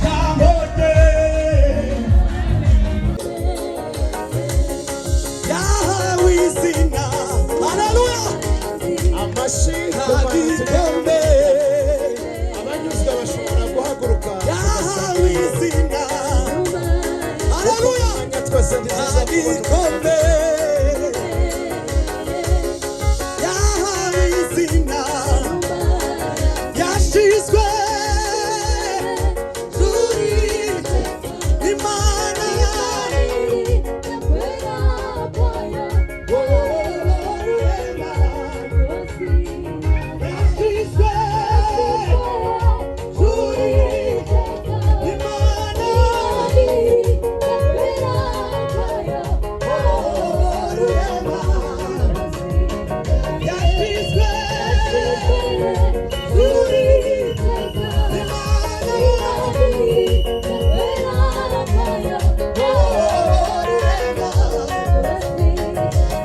Ijambo rye yahawe izina, haleluya. Amashyi. Nta gikombe. Abanyuzwe bashobora guhaguruka. Yahawe izina, haleluya. Umwanya twese Nta ntituza kubona. gikombe. Yahawe izina, yashizwe kuri Imana. Yashizwe kuri Imana. Yashizwe kuri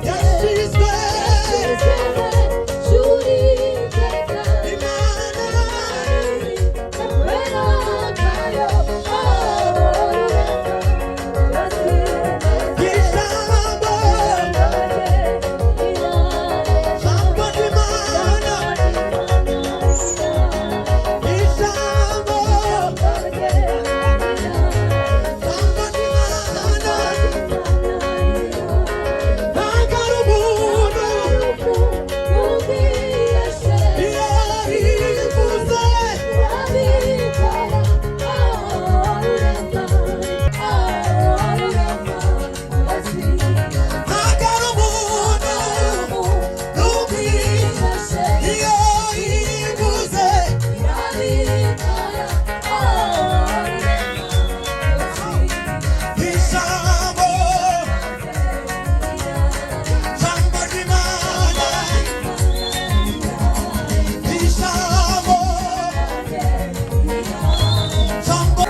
Yashizwe Imana. Ijambo, jambo ry'Imana, ijambo, jambo ry'Imana, ntabwo ari umuntu, iyo rivuze, ntabwo ari umuntu, n'ubwiza, iyo rivuze, ijambo, jambo ry'Imana, ijambo, jambo.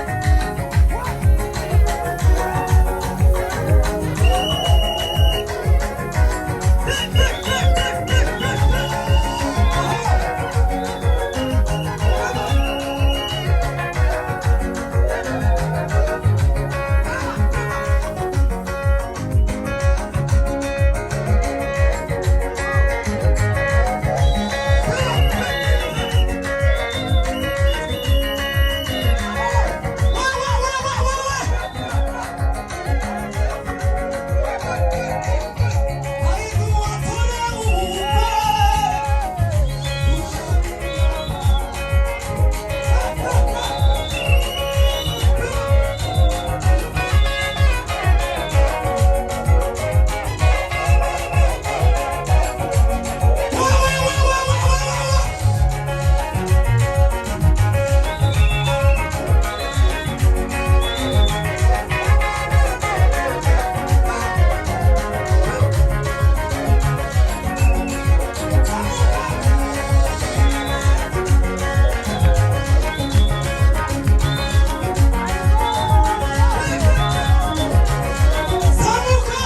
Zamuka!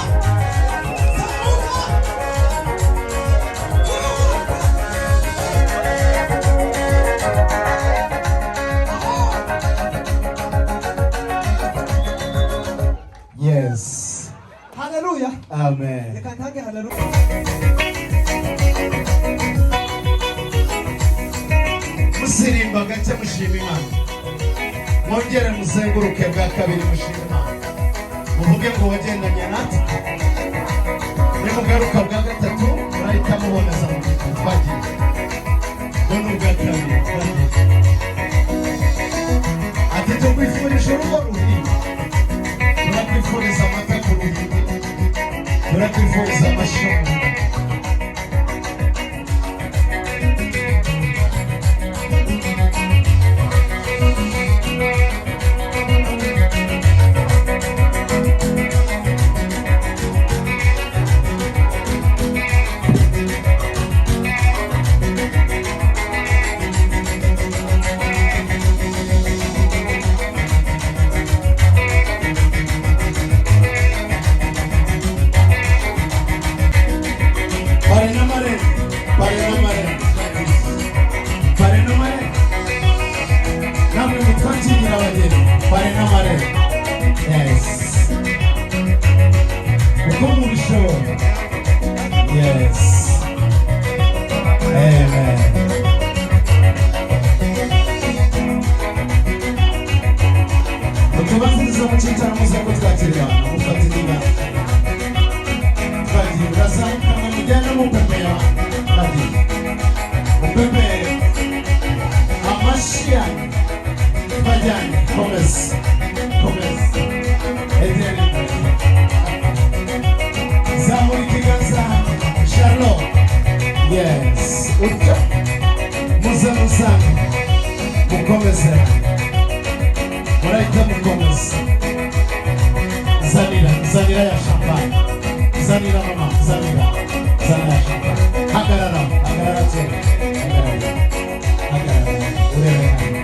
Zamuka! Yes. Haleluya. Amen. Reka ntange haleluya. Musirimba gake, mushima Imana, mwongere muzenguruke bwa kabiri, mushima Imana, muvuge ngo wagendanye natwe. Nimugaruka bwa gatatu murahita muboneza mu gihe twagiye. Ngo ni ubwa kabiri twagiye. Ati tukwifurije urugo ruhire, turakwifuriza amata ku ruhimbi, turakwifuriza amashyo mu rugo. Muve mu cyicaro, muze kutwakirira abantu, mufate ikiganza. Twagiye, murazamuka, mugende mupepera. Twagiye, mupepere amashyi yanyu. Twajyanye, komeza, komeza. Egera imbere, zamura ikiganza. Charlotte, yes, utyo. Muze musange, mukomeze, murahita mukomeza. Zanira, zanira ya champagne, zanira mama, zanira, zana ya champagne. Hagarara, hagarara tena, hagarara, hagarara, urebe hano.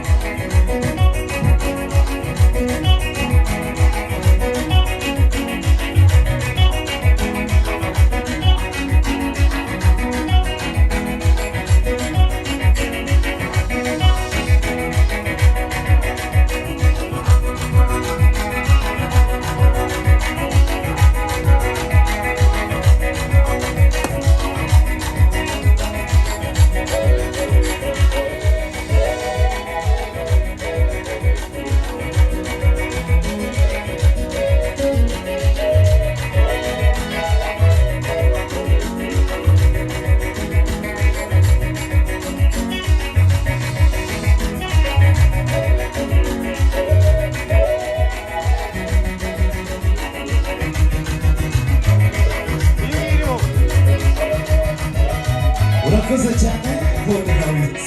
Urakoze cyane, Godrawitz.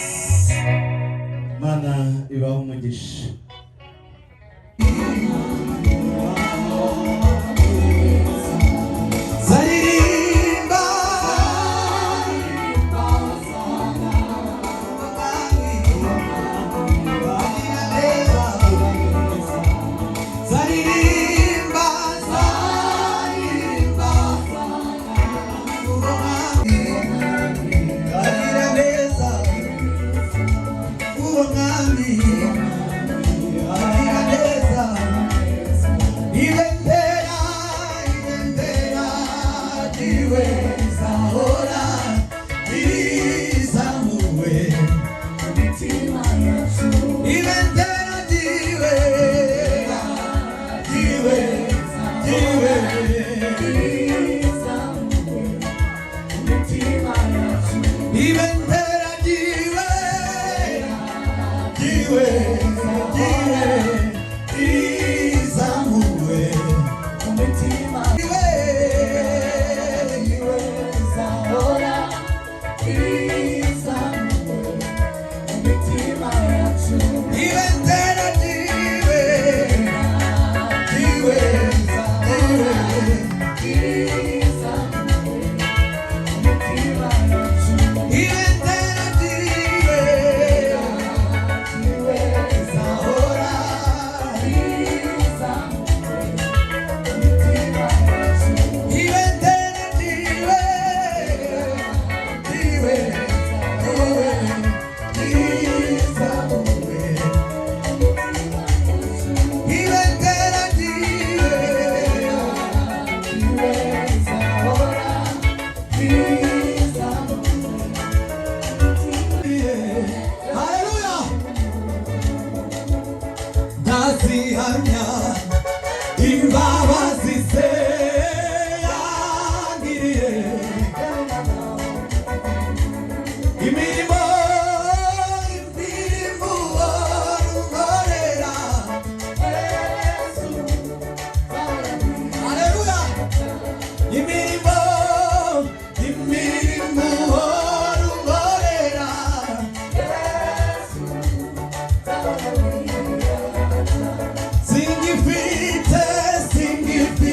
Mana ibaho umugisha. Zaririmba. Zaririmba, zaririmba, agira neza uwo mwami, agira neza. Ibendera, ibendera ryiwe zahora rizamuwe. Ibendera ryiwe, ryiwe, ryiwe. Ibendera ryiwe, ryiwe, ryiwe rizamuwe. Iwe, iwe zahora ibendera ryiwe, ryiwe, ryiwe. Ibendera ryiwe zahora. Ibendera ryiwe, ryiwe, ryiwe rizamuwe. Ibendera ryiwe. Haleluya! Ndazihamya imbabazi ze yangiriye, imirimo, imirimo unkorera. Haleluya! Imirimo, imirimo unkorera. Singifite, singifite.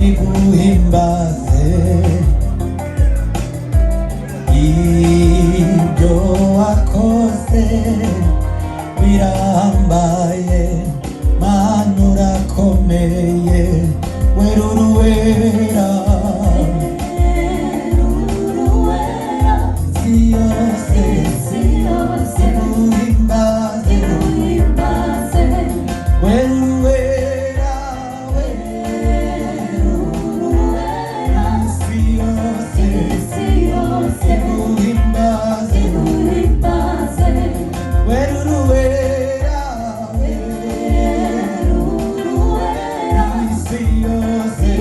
iguhimbaze. Ibyo wakoze birambaye, Mana urakomeye, weruruwera isi yose iguhimbaze, weruruwera weruruwera isi yose iguhimbaze, weruruwera weruruwera isi yose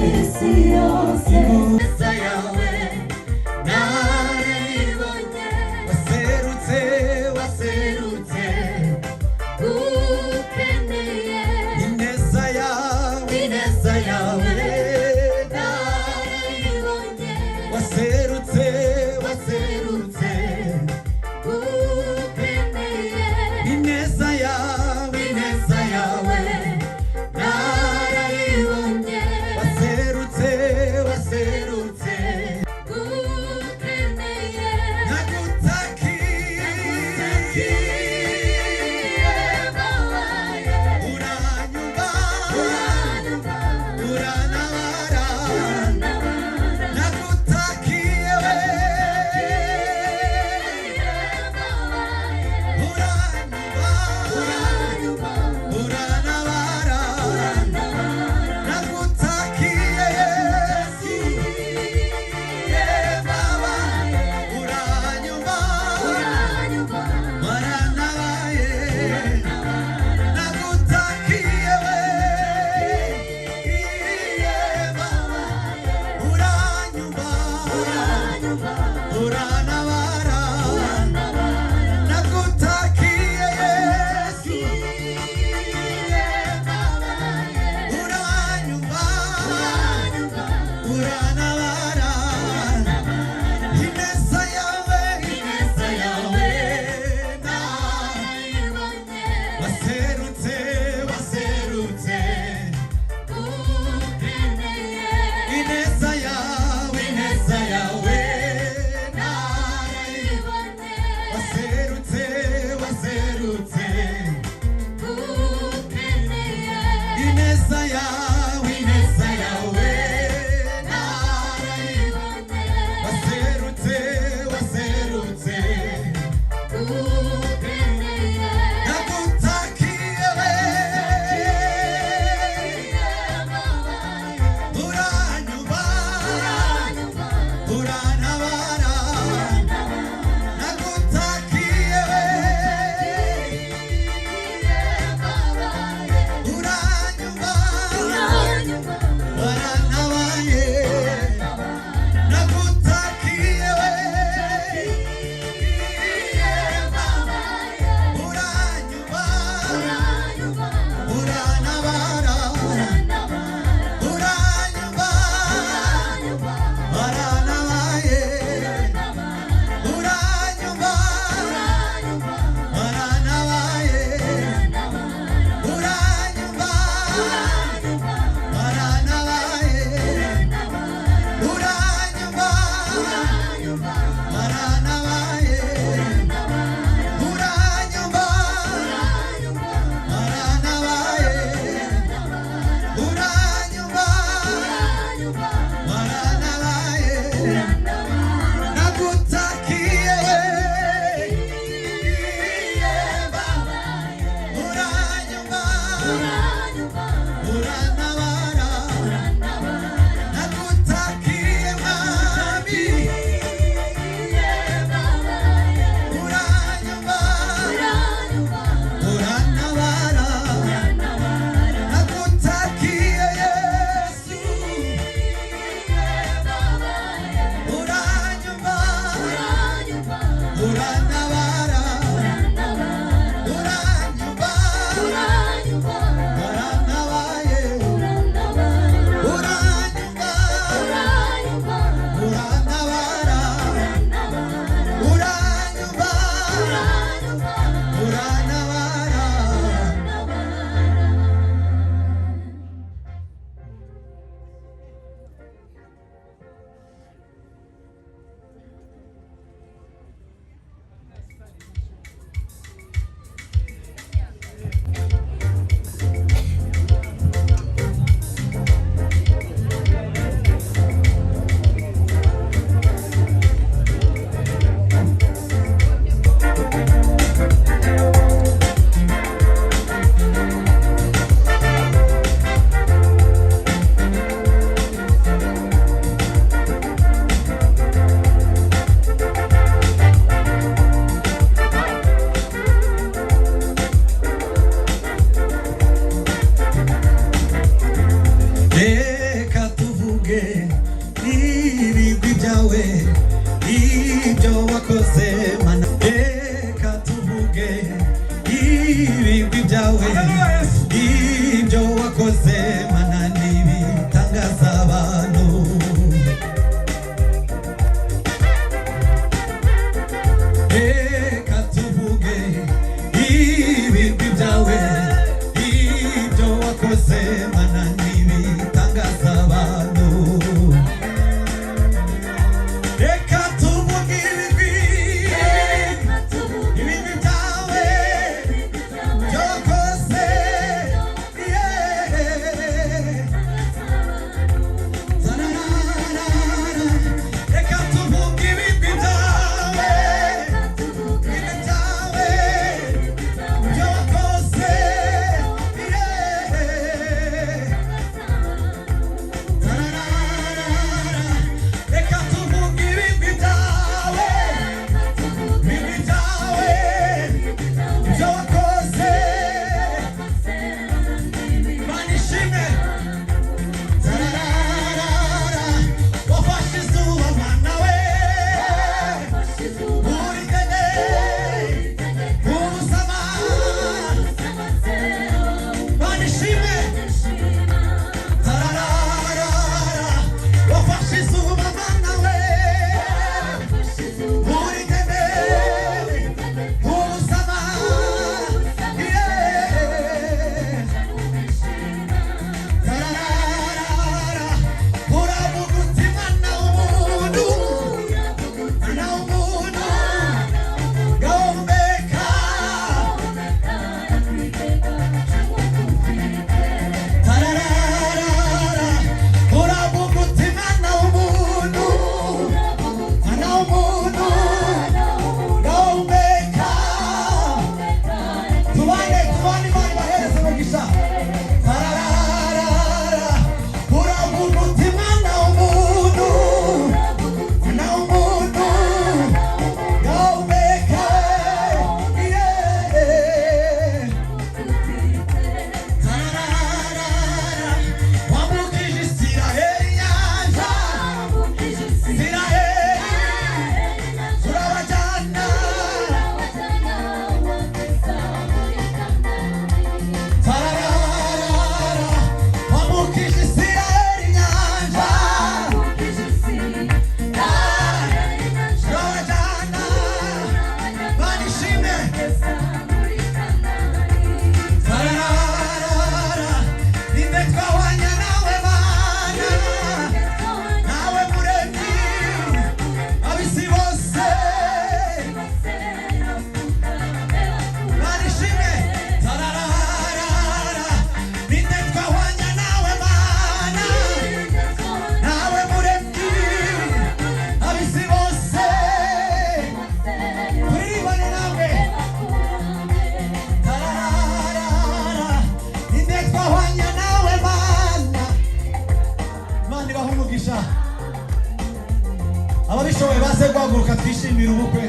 iguhimbaze. Waserutse, waserutse, ineza yawe, ineza yawe, waserutse, waserutse, ineza yawe, ineza yawe, nararibonye, waserutse, waserutse, nagutakiye, uranyumva, uranabara, nagutakiye, uranyumva, uranabara, nagutakiye Yesu, Baba, uranyumva, waranabaye, nagutakiye Baba, uranyumva, uranabara, nagutakiye Yesu, uranyumva, uranabara, ineza yawe, ineza yawe, waserutse, waserutse, ineza yawe, ineza yawe, waserutse, waserutse, ineza yawe, ineza yawe, waserutse, waserutse, nagutakiye, uranyumva, urantabara, nagutakiye, uranyumva, warantabaye, nagutakiye, uranyumva, urantabara, uranyumva, warantabaye, uranyumva, warantabaye, uranyumva, warantabaye, uranyumva, warantabaye, uranyumva, warantabaye, uranyumva, warantabaye, nagutakiye, uranyumva, urantabara, nagutakiye mwami, uranyumva, urantabara, nagutakiye Yesu, uranyumva, urantabara, uranyumva, warantabaye, Tuze guhaguruka twishimire ubukwe.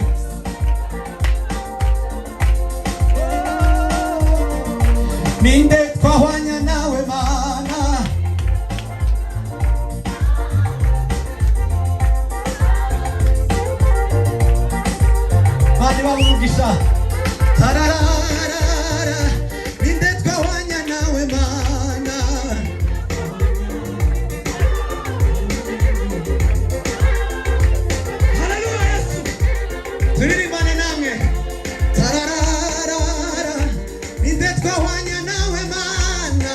Ninde twahwanya nawe Mana? Bani bamugisha. Tarararara, ninde twahwanya nawe Mana? Haleluya Yesu. Turirimbane namwe. Tarararara, ninde twahwanya nawe Mana?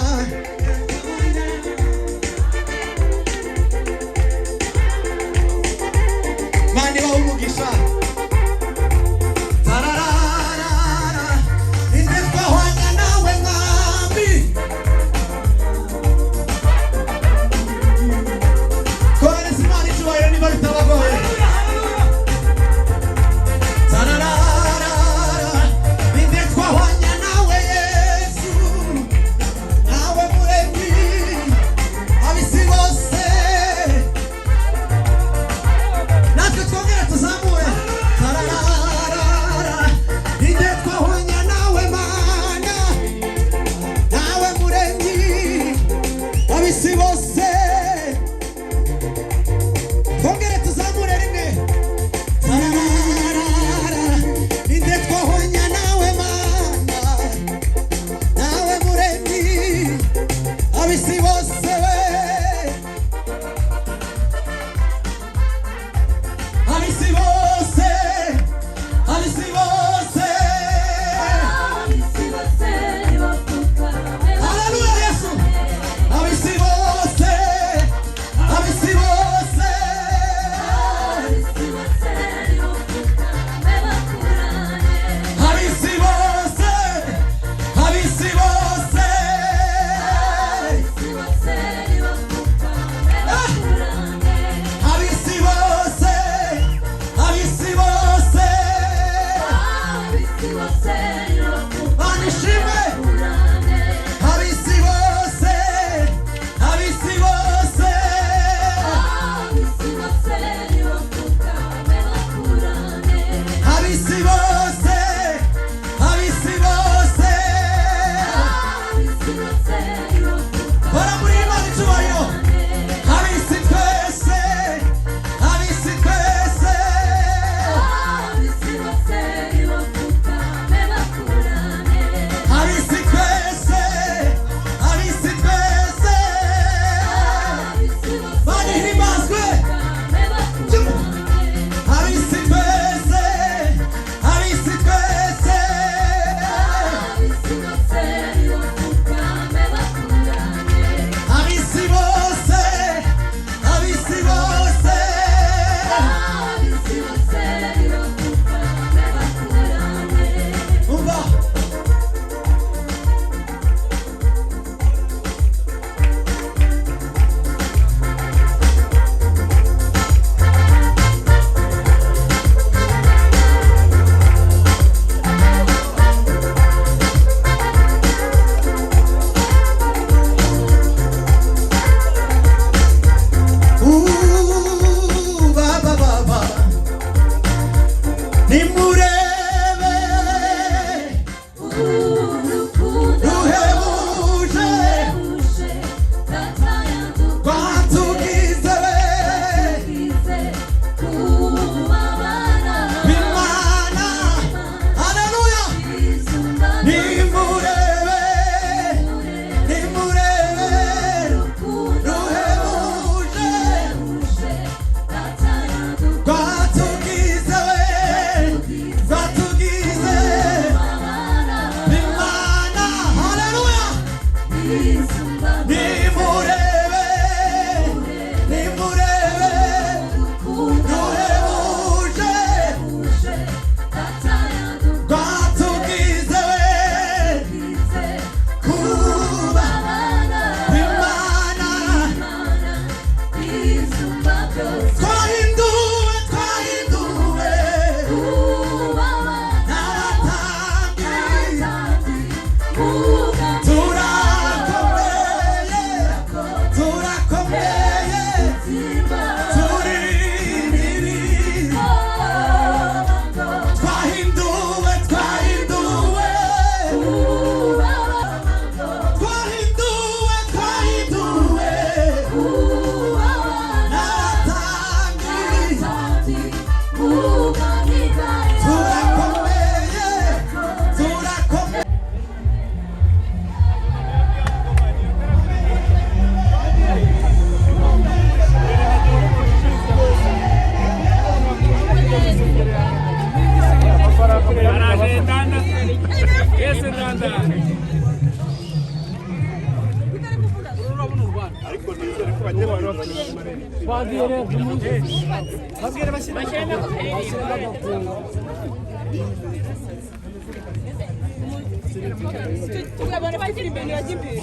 Tugabana bakiri imbere ya imbere.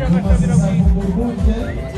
Tumaze urwunge.